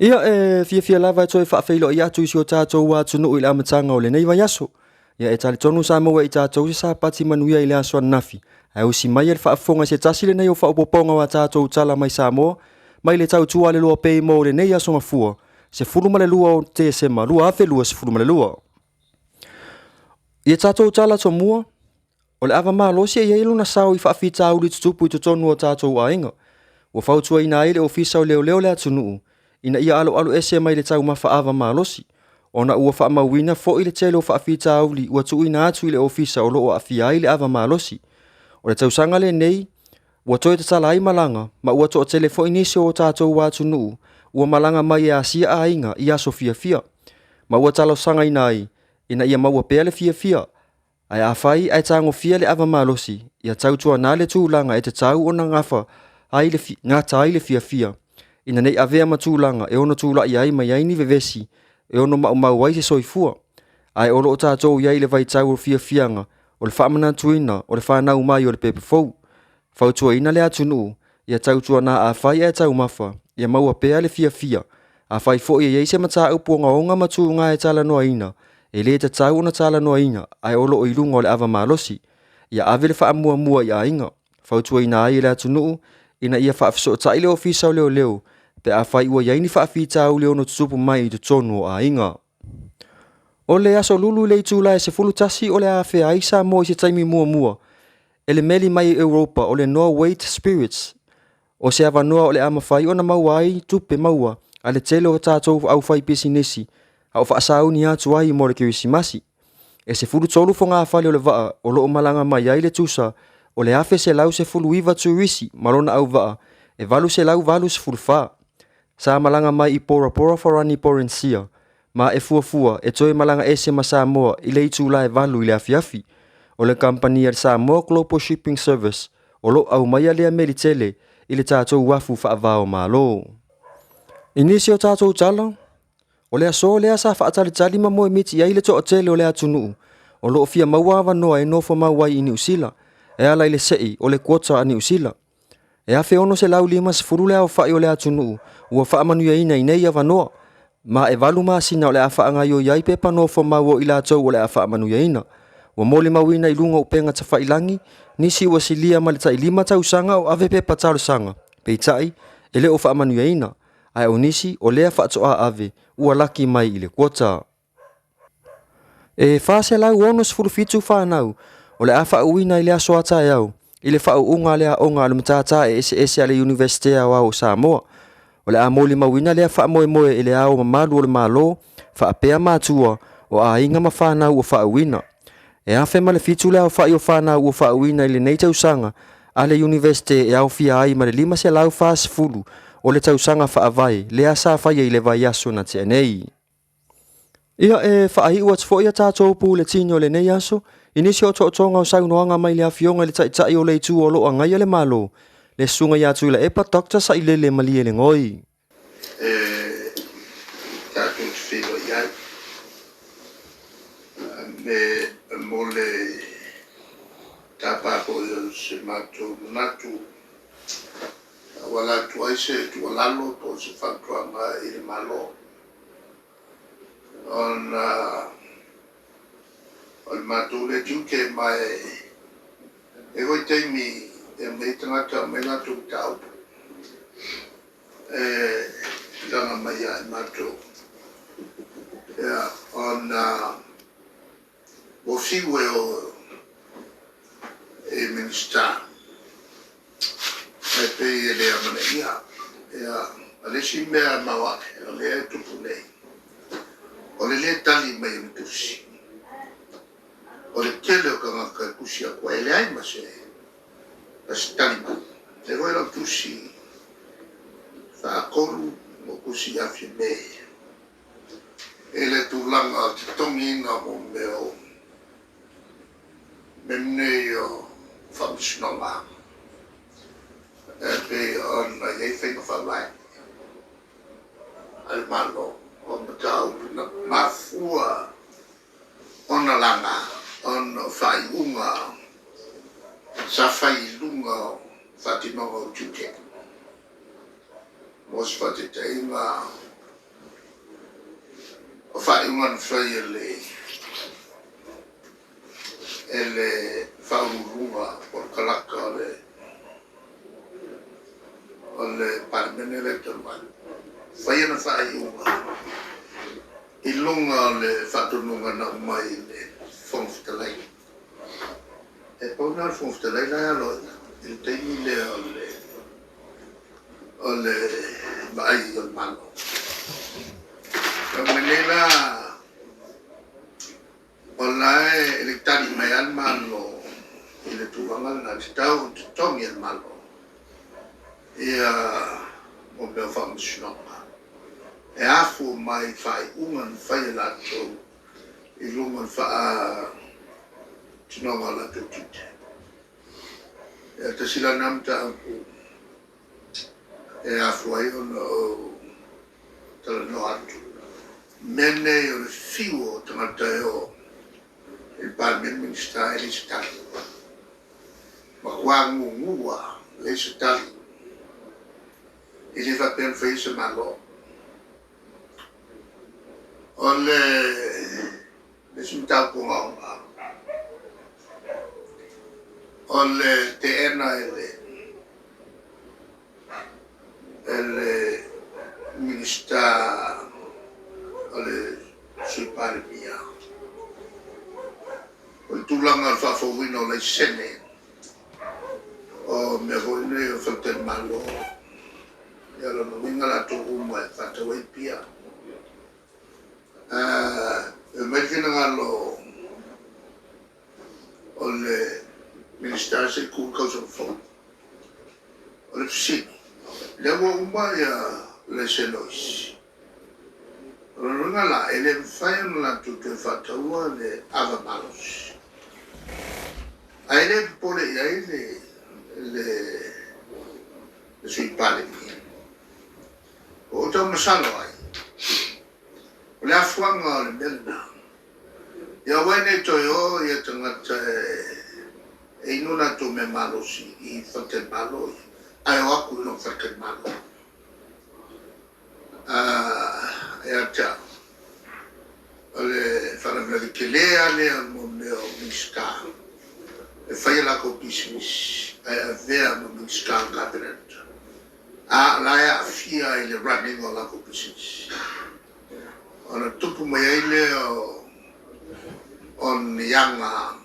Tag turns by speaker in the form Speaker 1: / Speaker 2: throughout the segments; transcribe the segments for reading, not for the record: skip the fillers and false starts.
Speaker 1: Ia, e fiafia lava e toe faafeiloai atu i si o tatou atunuu i le amataga o lenei vaiaso. Ia, e talitonu sa maua e i tatou se Sapati manuia i le aso ananafi, ae usi mai e le faafofoga i se tasi lenei o faaopoopoga o a tatou tala mai Samoa, mai le tautua a le Loa Pay mo lenei aso Gafua, 12 o Tesema 2022. I a tatou tala tomua, o le ava malosi e i ai lona sao i faafitauli tutupu i totonu o tatou aiga. Ua fautuaina ai le Ofisa o Leoleo o le atunuu ina ia aloalo ese mai le taumafa ava malosi, ona ua faamauina foi le tele o faafitauli ua tuuina atu i le Ofisa o lo o aafia ai le ava malosi. O le tausaga lenei, ua toe tatala ai malaga, ma ua toatele foi nisi o tatou atunuu ua malaga mai e asia aiga i aso fiafia, ma ua talosagaina ai ina ia maua pea le fiafia. Ae afai ae tagofia le ava malosi, ia tautuana le tulaga e tatau ona gafa ai le gata ai le fiafia, ina ne i avea ma tulaga e ono tulai ai mai ai ni vevesi e ono maumau ai se soifua. Ae o lo o tatou i ai i le vaitau o fiafiaga o le faamanatuina o le fanau mai o le pepa fou. Fautuaina le atunuu, ia tautuana afai ae taumafa, ia maua pea le fiafia. Afai foi e i ai se mataupu ogaoga ma tuga e talanoaina, e le tatau ona talanoaina ae o lo o i luga o le ava malosi, ia ave le faamuamua i aiga. Fautuaina ai e le atunuu ina ia faafesootai le Ofisa o Leoleo pe afai ua i ai ni faafitauli e ono tutupu mai i totonu o aiga. O le aso Lulu i le itula e 11 o le a afea ai Samoa i se taimi muamua e le meli mai Europa o le Norway Spirits. O se avanoa o le a mafai ona maua ai tupe maua a le tele o tatou aufaipisinisi a o faasauni atu ai mo le Kerisimasi. E 13 fogafale o le vaa o lo o malaga mai ai le tusa o le 1,119 turisi ma lona auvaa e 884. Sa malaga mai i Bora Bora Farani Porensia, ma e fuafua e toe malaga ese ma Samoa i le itula e 8 i le afiafi. O le kamupani a le Samoa Global Shipping Service o lo o aumaia lea meli tele i le tatou uafu faava o Malo. I nisi o tatou tala, o le aso lea sa faatalitali ma moemiti i ai le toatele o le atunuu o lo o fia maua avanoa e nofo mau ai i Niu Sila e ala i le se'i o le quota a Niu Sila. E 1,650 le aofai o le atunuu ua faamanuiaina i nei avanoa, ma e 8 masina o le a faagaoioi ai pepa nofomau o i latou o le a faamanuiaina. Ua molimauina i luga o upega tafailagi nisi ua silia ma le tai 5 tausaga o ave pepa talosaga, peitai e le o faamanuiaina, ae o nisi o lea faatoa ave ua laki mai i le quota. E 467 fanau o le a faauuina i le aso a taeao i le faauuga a le aoga a le Matata e Eseese a le Iunivesite Aoao o Samoa. O le a molimauina lea faamoemoe e le Ao Mamalu o le Malo faapea matua o aiga ma fanau ua faauuina. E 1,007 le aofai o fanau ua faauuina i lenei tausaga a le Iunivesite e aofia ai ma le 540 o le tausaga faavae lea sa faia i le vaiaso na tea nei. Ia, e faaiu atu foi a tatou puletini o lenei aso i nisi o otootoga o saunoaga mai le Afioga i le Taitai o le Itu o lo o agaia le Malo, le Susuga ia Tuilaepa Doctor Sailele Malielegaoi.
Speaker 2: E tatou te feiloai ai me mo le tapa foi o se matou manatu e auala atu ai se tuualalo po o se fautuaga i le Malo, ona o le matou lea tiute, ma e i ai foi taimi e aumai ai tagata aumai latou mataupu e laga mai ia i matou, ia, ona ua fiu e o i Minisita, ae pei e le amanaia. Ia, o le isi mea maoae o lea e tupu nei, o le lē tali mai o ni tusi. O le tele o tagata e tusi atu ai, e leai ma se tali mai. E foi lau tusi faatolu mo tusi ia Fiame i le tulaga o le totogiina o mea o mea nei o faamasinoga e pei ona i ai faiga faavae a le Malo o mataupu na mafua ona laga ona o faaiuga sa fai i luga o faatinoga o tiute. Mo se faataitaiga, O faaiuga na fai e le e le Faauluuluga po o le kalaka o le o le Palemene lea talu ai, fai ana faaiuga i luga o le faatonuga na aumai i le Fofoga Fetalai. E pau lena o le Fofoga Fetalai la e alo ai i le taimi lea o le o le vaai o le Malo. Tau mai nei la o la e le i tali mai lava le Malo i le tulaga lena, e tatau ona totogi e le Malo ia mo mea o faamasinoga e afua mai i faaiuga na fai e latou i luga o le faatinoga o latou tiute. Ia, tasi la lena mataupu e afua ai ona ou talanoa atu. O mea nei o le fiu o tagata e o i le Palemene, Minisita, e leai se tali. Matua gugu lava, leai se tali. E le faapea na faia se Malo. O le isi mataupu ogaoga, o le teena e le Minisita o le Sui Palemia o le tulaga o le faafouina o laisene o mea foi nei o faletalimalo. Ia o lona uiga o latou uma e faatau ai pia. E aumai le finagalo o le Minisita se i tu i le tausaga fou. O le fesili, lea ua uma laisene o isi? O lona uiga la, e le mafai ona latou toe faataua le ava malosi. Ae le popole i ai le Sui Palemia. Ua ou tau masalo ai, o le afuaga o le mea lena, ia aua ai ne i toe o tagata e inu latou mea malosi i faletalimalo ia, ae o atu i lona faletalimalo. Ia te au, o le faalavelave tele lava lea mo mea o Minisita e fai a latou pisinisi ae avea ma Minisita o le Kapeneta, a o la e aafia i le run ina o latou pisinisi. Ona tupu mai ai lea o ni aga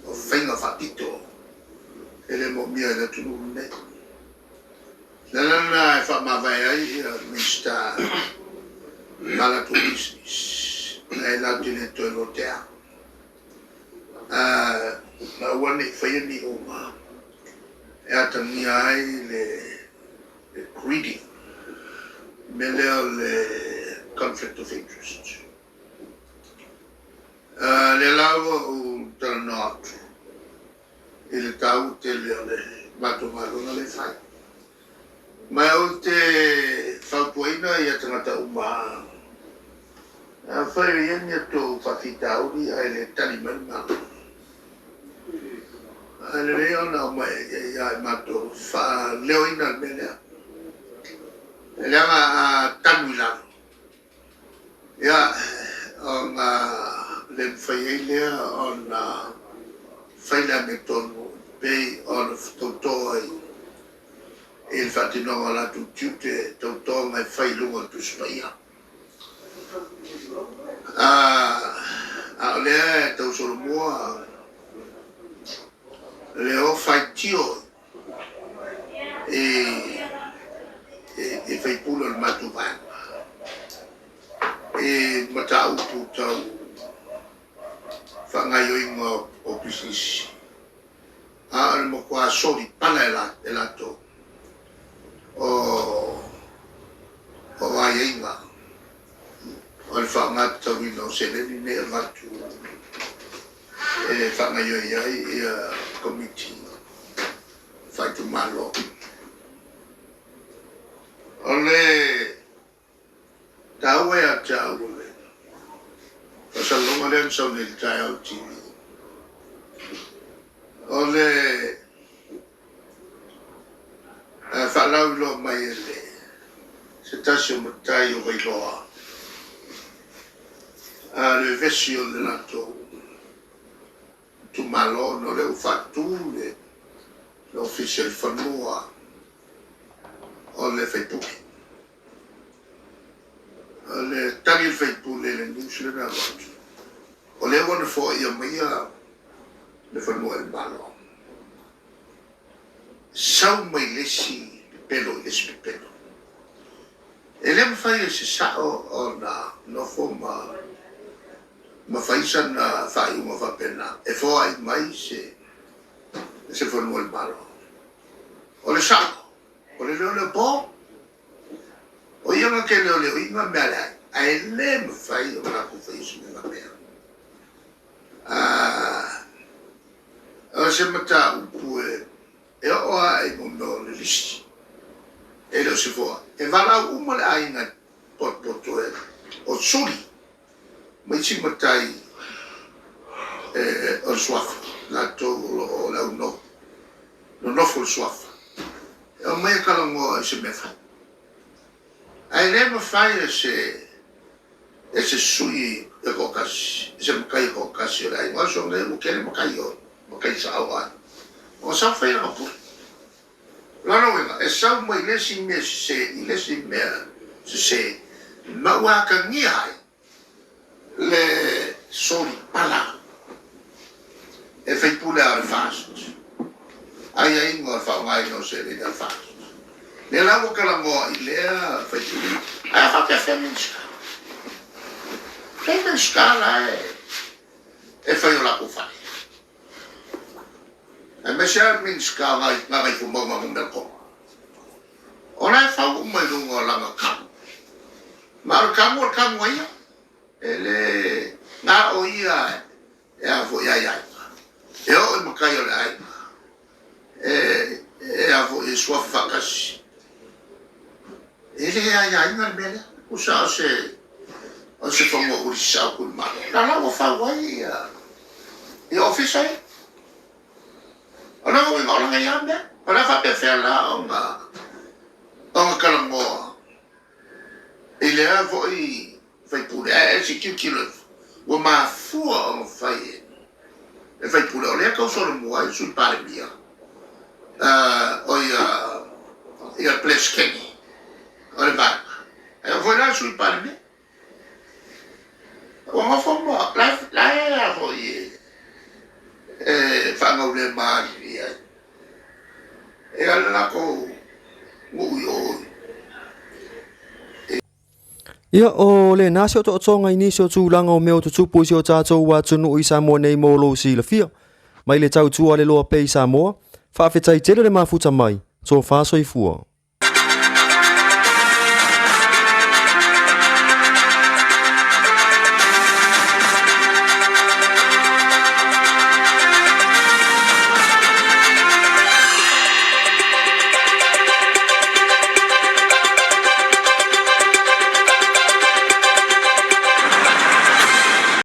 Speaker 2: o faiga faapito e le moomia e le atunuu lenei. O le ala lena e faamavae ai Minisita ma latou pisinisi, ae latou te le toe lotea. Ma aua ne i faia ni iuga e atagia ai le greedy, mea lea o le conflict of interest. Lea la ua ou talanoa atu i le taua tele o le matou galuega lea e fai. Ma ou te fautuaina ia tagata uma, afai o i ai ni a outou faafitauli ae le tali mai le Malo, ae lelei ona aumai ia i matou faaleoina le mea lea. E leaga a tanu i lalo, ia, ona le mafai ai lea ona fai le amiotonu pei ona tauto ai i le faatinoga o latou tiute, tautoga e fai i luga o le Tusi Paia. A o lea e tausolomua le o faitio i sui usufono o le matou vaega i mataupu tau faagaoioiga o pisinisi, a o le matua solipala e latou o aiaiga o le faaaoga tatauina o seleni nei e avatu e faagaoioi ai komiti faaitumalo. O le taua ia te au o le faasalalauga lea na sau nei i le taeao i le TV, o le faalauiloa mai e le se tasi o matai o Vailoa. le vevesi o le latou itumalo ona o lea ua faatu le Ofisa i le fanua o le faipule. O le tali a le faipule i le news lea na alu atu, o lea ua na foaia maia le fanua i le Malo. Sau mai le isi pepelo i le isi pepelo. E le mafai e se sao ona nofo ma ma fai sana faaiuga faapena e foai mai se se fanua i le Malo. O le sao, o le leoleo po. O ia na te leoleoina mea a le aiga, ae le mafai ona latou faia se mea faapea. O se mataupu e oo lava i mea o le lisi, e le o se foai. E valaau uma le aiga e potopoto e o suli ma isi matai o le suafa, latou o lo o le au nonofo i le suafa, e omai e talanoa i se mea fai. Ae le mafai e se e se sui e toatasi, e se matai e toatasi o le aiga. O aso nei ua tele matai o matai sao o aiga, ona sau fai lana pule. O lona uiga, e sau mai le isi mea sese i le isi mea sese, ma ua atagia ai le solipala e faipule a o le FAST, aiaiga o le faaaogaina o seleni a le FAST. Lea la ua talanoa i lea faipule, ae a faapefea Minisita? Fea Minisita la e fai o latou fale? Aemaise lava le Minisita o Gagaifomauga Nu.3. O la e fau uma i luga o lana tanu. Ma o le tanu o le tanu a ia. E le na o ia e a foi ai aiga. E oo i matai o le aiga e a foi e suafa faatasi. E le aiaina le mea lea. Tusa o se o se fanua uli sao tu i le Malo. La la ua fau ai ia ofisa ia. O lona uiga o lana ia mea. O le a faapefea la ona ona talanoa i lea foi faipule ae se i tilotilo ifo ua mafua ona fai e faipule o lea e tau solomua ai le Sui Palemia o ia ia Peresetene o le Vaega ae oo foi la le Sui Palemia ua nofo ma la e a foi e faagaulema alii ai e le latou nuu i o.
Speaker 1: Ia, o lena se otootoga i nisi o tulaga o mea o tutupu i si o tatou atunuu i Samoa nei mo lou silafia. Mai le tautua a le loa pea i Samoa, faafetai tele le mafuta mai, tofa soifua.